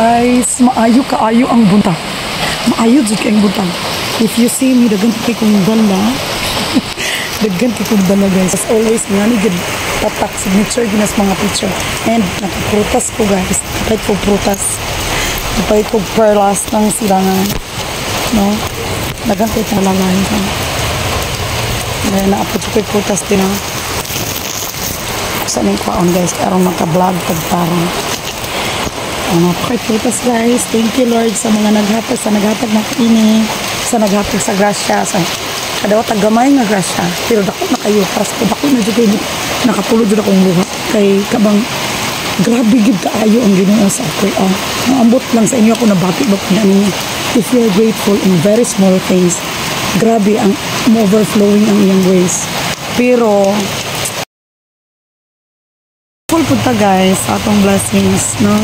Guys, maayo kaayo ang buntag. Maayo jud kay ang buntag. If you see me, daghan kay kong dala. Daghan kay kong dala, guys. As always, nga ni gid tatak signature ginas mga picture. And nakaprutas ko, guys. Kapalit ko prutas. Kapalit ko perlas ng silangan. No? Daghan kay dala, guys. Kaya naapod ko prutas din, ah. Sa ning kwaon, guys, aron maka-vlog pagtarong. Ano, prutas, guys. Thank you, Lord, sa mga naghatag, sa naghatag na ini, sa naghatag sa grasya, sa kadawa gamay nga grasya. Pero dako na kayo, para sa dako na jud kayo, nakatulog jud akong luha. Kay kabang grabe gid kaayo ang Ginoo sa ako. Ah, ambot lang sa inyo ako nabati ba po ninyo. If you are grateful in very small things, grabe ang overflowing ang iyang grace. Pero careful pud ta, guys, sa atong blessings, no?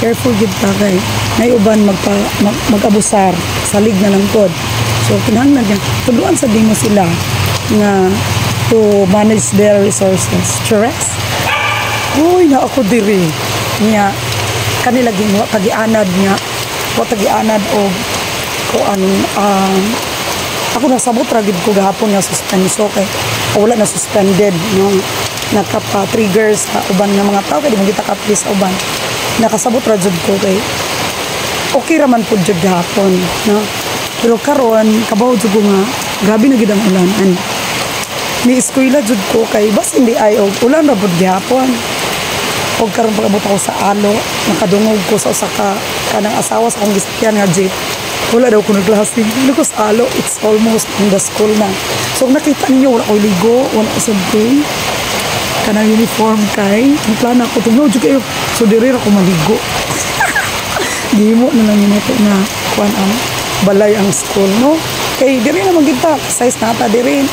Careful gid ta kay nay uban mag-abusar, salig na lang pod. So kinahanglan nga tudluan sa nimo sila nga to manage their resources. Stress. Uy, na ako diri. Nya kanila ginwa tagianad nga wa tagianad og kuan ako nasabot ra gid ko gahapon nga suspenso kay wala na suspended, no? Nakapa-trigger sa uban nga mga tao kay di mo kita ka sa uban. Nakasabot ra jud ko kay okay ra man pud jud gahapon, no? Pero karon kabaw jud ko nga grabe na gid ang ulan and ni eskwela jud ko kay bas hindi ay og ulan ra pud gihapon. Og karon pag-abot ako sa Alo, nakadungog ko sa usa ka kanang asawa sa akong gisakyan nga jeep. Wala daw ko nagklase. Ko sa Alo, it's almost in the school na. So nakita ninyo, wala ko ligo, wala ko something. Kanang uniform kay ang plano ako tungod jud kayo. So diri ra ko maligo. Gihimo na lang yun ito nga kuan ang balay ang school, no? Kay diri naman kita size na ta diri.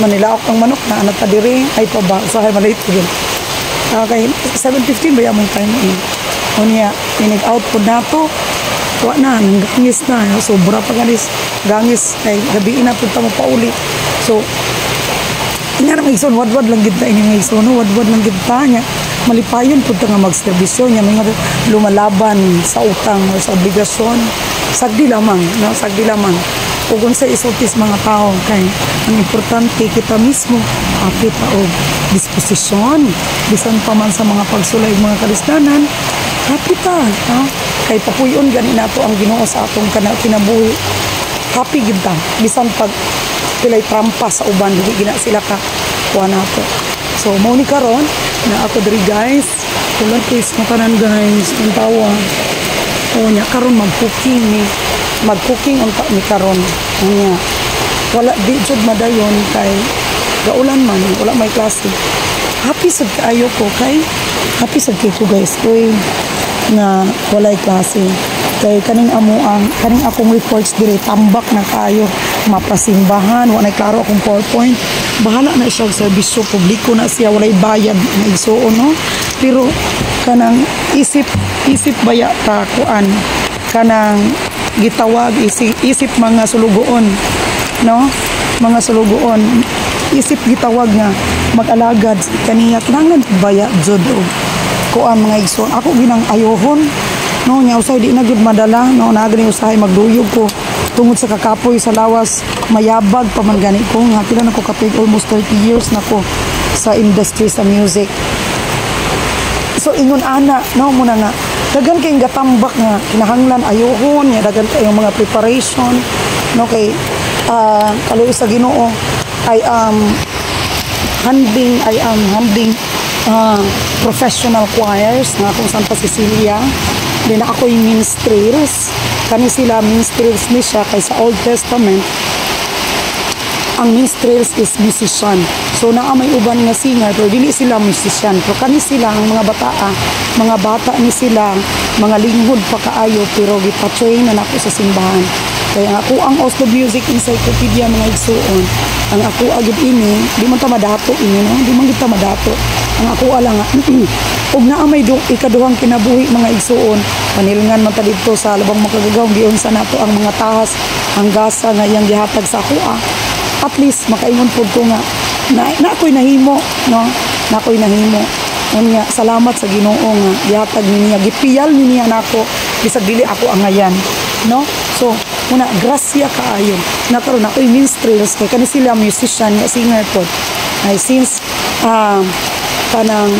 Manilaok ang manok na ana ta diri ay pa ba usahay malate gyud. Ah, kay 7:15 ba among time eh. Unya, inig out po nato. Wa na, nang gangis na. Sobra pa ganis. Gangis, kay gabi na punta mo pauli. So, nga na mga igsoon, wadwad lang gid ta ini mga igsoon, no? Wadwad lang gid ta niya. Malipayon pud ta nga magserbisyo niya, mga lumalaban sa utang o sa obligasyon. Sagdi lamang, no? Sagdi lamang. Ug unsa isultis mga tao kay ang importante kita mismo apit ta og disposisyon bisan pa man sa mga pagsulay ug mga kalisdanan, happy ta, no? Kay papuyon gani nato ang Ginoo sa atong kana kinabuhi, happy gid ta bisan pag pilay trampa sa uban, dili gina sila ka kuha nato. So mao ni karon na ako diri, guys. Ulan kay sa tanan, guys, ang tawa o nya karon mag-cooking ni, mag-cooking unta ni karon. Unya wala di jud madayon kay gaulan man, wala may klase. Happy sad kaayo ko kay happy sad kay ko, guys, uy, nga walay klase kay kaning amo ang kaning akong reports dire tambak na kaayo, mapasimbahan, wa nay klaro akong PowerPoint. Bahala na siya og serbisyo publiko na siya, walay bayad na igsuon, no? Pero kanang isip isip baya ta kuan kanang gitawag isip, isip mga sulugoon, no? Mga sulugoon, isip gitawag nga mag-alagad kaniya, kinahanglan baya jud og kuan, mga igsoon. Ako ginang ayohon, no? Nya usay di na gyud madala, no? Naa gani usahay magduyog ko tungod sa kakapoy sa lawas. Mayabag pa man gani ko nga pila na ko katuig, almost 30 years na ko sa industry sa music. So ingon ana, no? Muna nga daghan kayong gatambak nga kinahanglan ayohon nga daghan kayong mga preparation, no? Kay kaluoy sa Ginoo, I am handling professional choirs nga akong Santa Cecilia din ako yung minstrels. Kani sila minstrels ni siya kay sa Old Testament ang minstrels is musician. So naa may uban nga singer pero dili sila musician. Pero kani sila ang mga bataa, mga bata ni sila, mga linghod pa kaayo pero gipa-train na nako sa simbahan. Kaya ang ako ang Oslo Music Encyclopedia, mga igsuon, ang ako agad ini, di man ta madato ini, no? Di man kita madato. Ang ako lang nga, ug naa may ikaduhang kinabuhi, mga igsuon, panilngan man ta didto sa Labang Makagagahom, giunsa nato ang mga tahas, ang gasa nga iyang gihatag sa ako ah. At least makaingon pud ko nga na ako'y nahimo, no? Na ako'y nahimo. Unya, salamat sa Ginoo nga gihatag ni niya, gipiyal ni niya nako bisag dili ako angayan, no? So muna, grasya kaayo na karon ako'y minstrels kay kani sila musician nga singer pod ay since kanang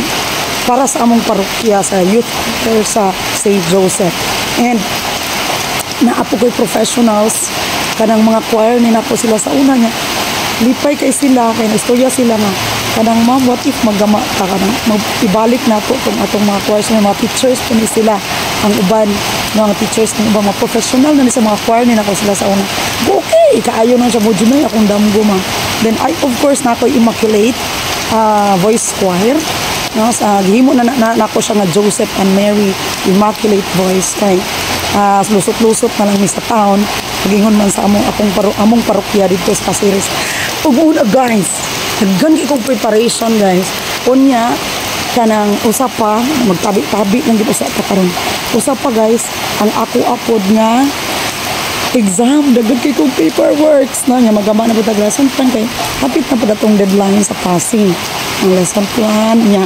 para sa among parokya sa youth choir sa St. Joseph. And naa po ko'y professionals, kanang mga choir ni nako sila sa una niya. Lipay kay sila kay naistorya sila nga kanang, "Ma'am, what if maggama ta, kanang mag, ibalik nato tong atong mga choirs?" Mga teachers po ni sila ang uban, mga teachers ng uban, mga professional na ni sa mga choir ni nako sila sa una. Okay kaayo na siya mo na akong damgo ma. Then I, of course, nako Immaculate Voice Choir, no? Sa gihimo na, na, nako siya nga Joseph and Mary Immaculate Voice kay lusot-lusot na lang mi sa town, pagingon man sa among akong among parokya dito sa Caceres. Ug una, guys, daghan kay kong preparation, guys. Unya kanang usa pa, magtabi-tabi lang gid usa pa karon. Usa pa, guys, ang ako apod nga exam, daghan kay kong paperworks na nya magama na pud tag lesson plan kay hapit na pud atong deadline sa passing ang lesson plan nya.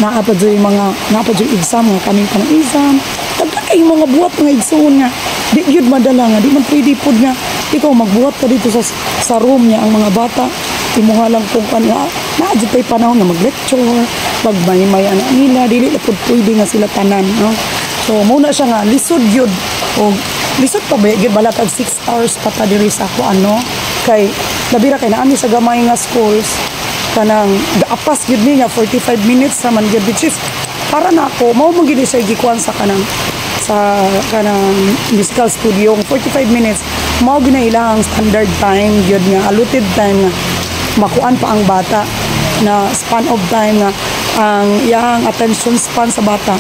Naa pa jud mga, naa pa jud exam nga kaming pa ng exam. Daghan kay mga buhat, mga igsoon, nga di gyud madala nga di man pwede pud nga ikaw magbuhat ka dito sa room niya, ang mga bata imuha lang kung kan nga naa jud tay panahon nga mag-lecture, magmaymay ana nila. Dili na pud pwede nga sila tanan, no? So mao na siya nga lisod gyud og lisod pa ba gyud, balatag 6 hours pa ta diri sa ako ano, kay labi ra kay naa mi sa gamay nga schools, kanang gaapas gyud mi nga 45 minutes sa man gyud, which is para na ako mao man gyud siya gikuan sa kanang musical studio. 45 minutes mao gyud na ilang standard time gyud nga allotted time nga makuan pa ang bata na span of time nga ang iyang attention span sa bata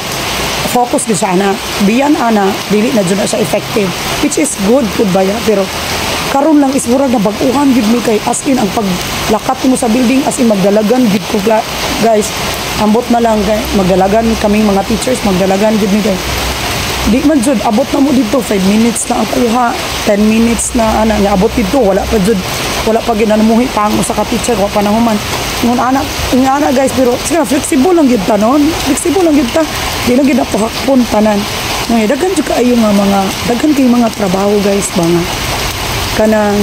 focus gyud siya ana. Biyan ana, dili na jud na siya effective, which is good pud baya. Pero karon lang is murag na bag-uhan gyud mi kay as in ang paglakat mo sa building, as in magdalagan gyud ko, guys. Ambot na lang kay magdalagan kaming mga teachers, magdalagan gyud mi kay di man jud abot na mo dito. 5 minutes na ang kuha, 10 minutes na ana nga abot dito, wala pa jud, wala pa ginamuhi pa ang usa ka teacher, wa pa na human. Ngon ana nga ana, guys. Pero sige, flexible lang gyud ta noon, flexible lang gyud ta, di lang gyud na hakpon tanan. Ngay daghan jud kaayo nga mga, daghan kay mga trabaho, guys, ba nga kanang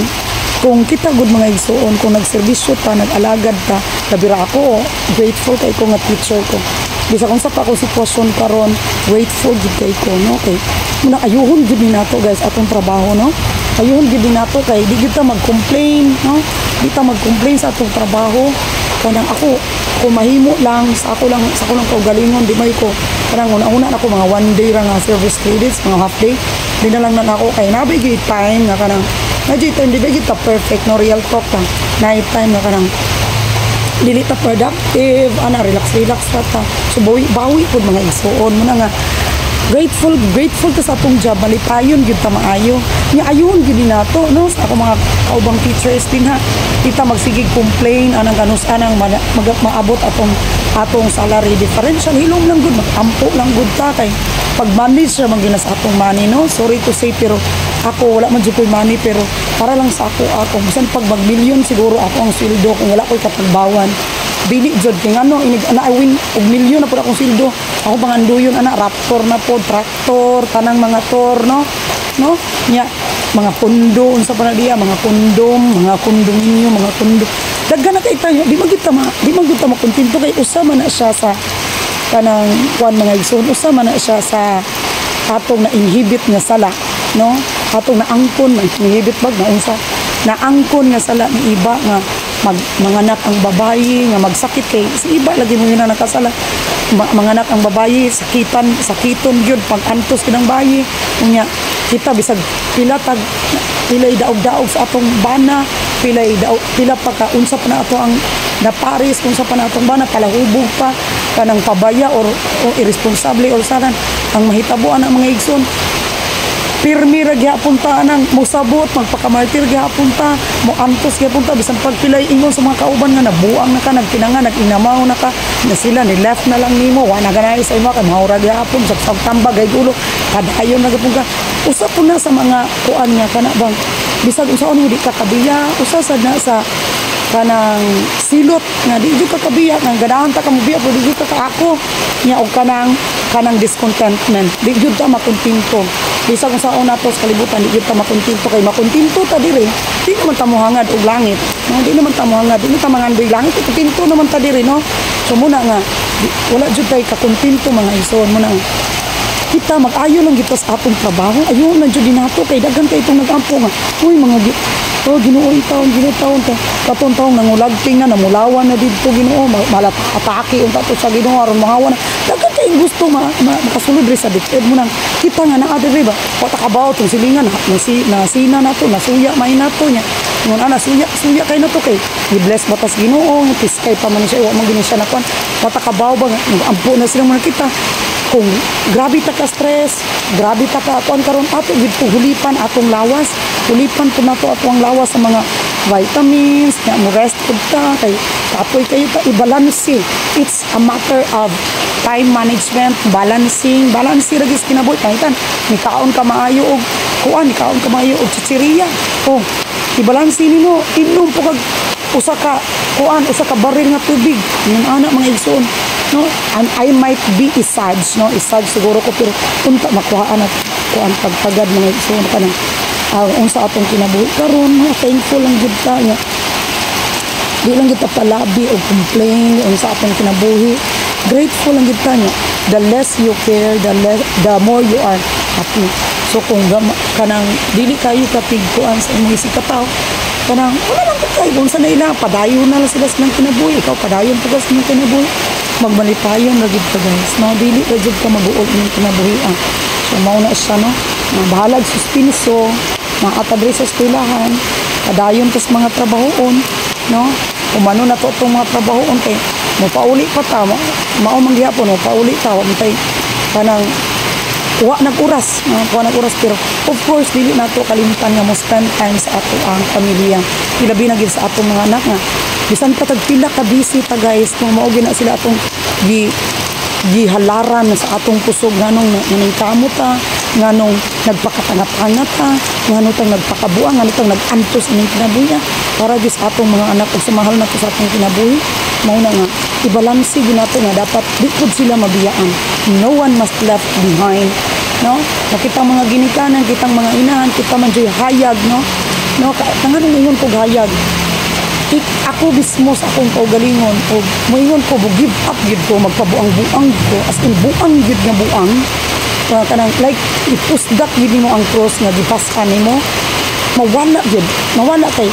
kung kita gud, mga igsuon, kung nagserbisyo ta, nag-alagad ta. Labi ra ako, grateful kay ko nga teacher ko. Bisag unsa pa ako sitwasyon karon, grateful gid kay ko, no? Kay muna, ayuhon gid ni nato, guys, atong trabaho, no? Ayuhon gid ni nato kay di gid ta mag-complain, no? Di ta mag-complain sa atong trabaho. Kanang ako, kung mahimo lang sa ako lang, sa ako lang kaugalingon, di may ko kanang una-una na ako mga one day ra nga service credits, mga half day di na lang na ako kay nabi gyud time nga kanang na time, di ba gyud ta perfect, no? Real talk ta, night time nga kanang dili ta productive ana, relax relax ra ta. So bawi bawi pud, mga igsuon. Mo na nga grateful, grateful ta sa atong job, malipayon gyud ta maayo nya, ayon gyud ni nato, no? Sa ako mga kaubang teachers din ha, di ta magsigig complain anang kanus anang maabot atong atong salary differential. Hilom lang gud, magampo lang gud ta kay pag manage ra man gyud na sa atong money, no? Sorry to say, pero ako wala man jud ko'y money, pero para lang sa ako, ako bisan pag mag million siguro ako ang sweldo, kung wala ko'y katagbawan, dili jud kay ngano inig na win og milyon na pud akong sweldo, ako panganduyon ana Raptor na pod, traktor, tanang mga tor, no? No nya mga kondo, unsa pa na diya, mga kondom, mga kondominyo, mga kondo, daghan na kay tayo. Di man gyud ta makontento kay usa man na siya sa kanang kuan, mga igsoon, usa man na siya sa atong na-inhibit nga sala, no? Atong naangkon, na-inhibit bag na unsa, naangkon nga sala ni iba nga manganak ang babayi nga magsakit kay si iba lagi mo yun na nakasala. Manganak ang babayi, sakitan, sakiton gyud pag antos kinang bayi. Unya kita bisag pila tag pilay daog-daog sa atong bana, pilay daog, pila pa ka unsa pa na ato ang naparis, unsa pa na atong bana, palahubog pa kanang pabaya or irresponsable or sanan ang mahitabo ana, mga igsoon. Pirmi ra gihapon ta anang mosabot, magpakamartir gihapon ta, mo antos gihapon ta, bisan pagpilay ingon sa mga kauban nga nabuang na ka, nagtinanga, nag-inamaw na ka na, sila ni left na lang nimo, wa na ganay sa imo kay mahura gihapon sa tambag ay ulo, padayon na gihapon ka. Usa po na sa mga kuan nga kana bang bisag unsaon mo di ka kabiya, usa sad na sa Kanang silot nga di jud ka kabiya, nga ganahan ta ka mobiya pero di jud ka kaako nya, og kanang discontentment, di jud ta makontento bisag kung saon nato sa kalibutan. Di jud ta makontento kay makontento ta diri, di naman ta mohangad og langit, no? Di naman ta mohangad, di naman ta mangandoy langit, kontento naman ta diri, no? So muna nga wala jud tay kakontento, mga igsoon. Muna nga kita mag-ayo lang gito sa atong trabaho, ayo lang jud nato kay daghan kay itong nag-ampo nga, uy, mga oh, Ginoo, taon, Ginoo, taon ta katong taong nangulagting na, namulawan na didto, Ginoo, malat atake unta to sa Ginoo aron mahawa na. Daghan kay gusto ma makasulod ri sa DepEd mo nang kita nga naa diri ba, wa ta kabaw tong silingan na si nasina na to, nasuya may nato nya. Ngon ana, suya suya kay nato kay i-bless batas Ginoo, piskay pa man siya, wa man gini siya nakuan, wa ta kabaw ba nga ampo na sila. Mo kita kung grabe ta ka stress, grabe ta ka kuan karon, ato gid po hulipan atong lawas, hulipan po nato atong lawas sa mga vitamins nga mo rest pud ta kay kapoy kayo ta. I-balance. It's a matter of time management, balancing, balance ra gis kinabuhi. Pangitan ni kaon ka maayo og kuan, ni kaon ka maayo og chichiriya, oh, i-balance nimo, inom po kag usa ka kuan, usa ka baril nga tubig. Yung ana, mga igsoon, no? And I might be isaj, no? Isaj siguro ko, pero unta makuhaan at kuan pagtagad, mga igsoon, kanang unsa atong kinabuhi karon, no? Thankful lang jud ta nga di lang kita palabi o complain unsa atong kinabuhi. Grateful lang gid ta nga the less you care, the more you are happy. So kung kanang dili kayo kapig kuan sa imong isig katawo, kanang wala lang pud kayo unsa na ila, padayon na lang sila sa ilang kinabuhi, ikaw padayon pa ka sa imong kinabuhi, magmalipayon ra gid ka, guys, no? Dili ra jud ka maguol imong kinabuhi, ah. So mao na siya, no? Na bahalag suspinso, maata diri sa eskwelahan, padayon tas mga trabahoon, no? Umano na to itong mga trabahoon kay mopauli pa ta, mao man gihapon mopauli ta, wa man tay kanang wa nag oras, no? Wa nag oras, pero of course dili nato kalimtan nga mo spend time sa ato ang pamilya, ilabi na gid sa atong mga anak nga bisan pa tag pila ka busy ta, guys, no? Mao gyud na sila atong gihalaran sa atong kusog. Nganong naningkamo ta, nganong nagpakatanga-tanga ta, nganong tang nagpakabuang, nganong tang nag-antos ining kinabuhi, para gyud sa atong mga anak ug sa mahal nato sa atong kinabuhi. Mao na nga ibalanse gyud nato nga dapat di pud sila mabiyaan. No one must left behind, no? Nakita mga ginikanan, kitang mga inahan, kita man jud hayag, no? No, kanganong ingon kog hayag? Ako mismo sa akong kaugalingon og moingon ko mo give up gyud ko, magpabuang-buang ko, as in buang gyud nga buang. Kanang like ipusdak gyud nimo ang cross nga gipas-an nimo, mawala gyud, mawala kay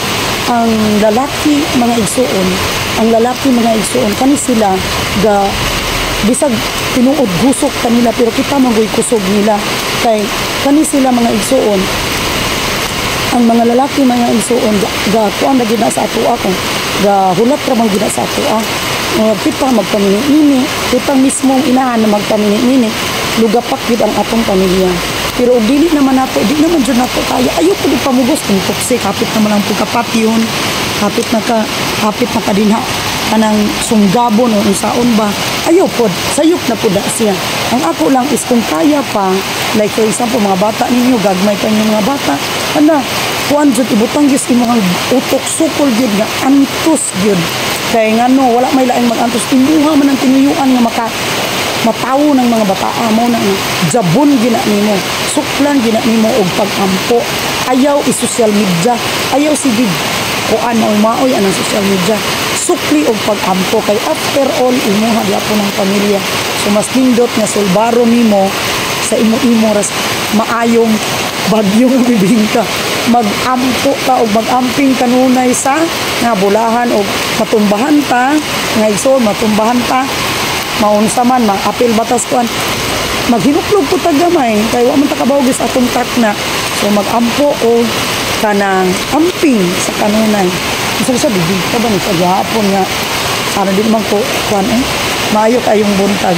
ang lalaki, mga igsuon, ang lalaki, mga igsuon, kani sila ga bisag tinuod gusok kanila, pero kita man goy kusog nila kay kani sila, mga igsuon. Ang mga lalaki, mga igsuon, ga kuan na gyud na sa atoa, kung ga hulat ra man gyud na sa atoa. Kita magpamini-mini, kita mismo ang inahan na magpamini-mini, lugapak gyud ang atong pamilya. Pero og dili naman nato, di naman jud nato kaya, ayo pud pamugos kung toxic, hapit naman ang pagkapatyon, hapit na ka dinha kanang sunggabon o unsaon ba, ayaw pod, sayop na pod na siya. Ang ako lang is kung kaya pa, like for example, mga bata ninyo, gagmay pa inyong mga bata, ana, kuan jud, ibutang gyud imong utok, sukol gyud nga antos gyud. Kay ngano, wala may laing mag-antos, imuha man ang tinuyuan nga maka matawo ng mga bataa mo na nga jabon gina nimo, suklan gina nimo og pag-ampo. Ayaw i-social media, ayaw sige kuan, maoy anang social media, sukli og pag-ampo kay after all imuha gyapon ang pamilya. So mas nindot nga sulbaro nimo sa imo-imo ras maayong bagyong bibingka, mag-ampo ka og mag-amping kanunay sa nga bulahan og matumbahan ta nga igsoon, matumbahan ta, maunsa man, ma-apil batas kuan, maghinuklog po ta gamay kay wa man ta kabawgis atong takna. So mag-ampo og kanang amping sa kanunay. Unsa sa bibig ka ba ni sa gihapon nga sana di naman ko kuan eh. Maayo kayong buntag.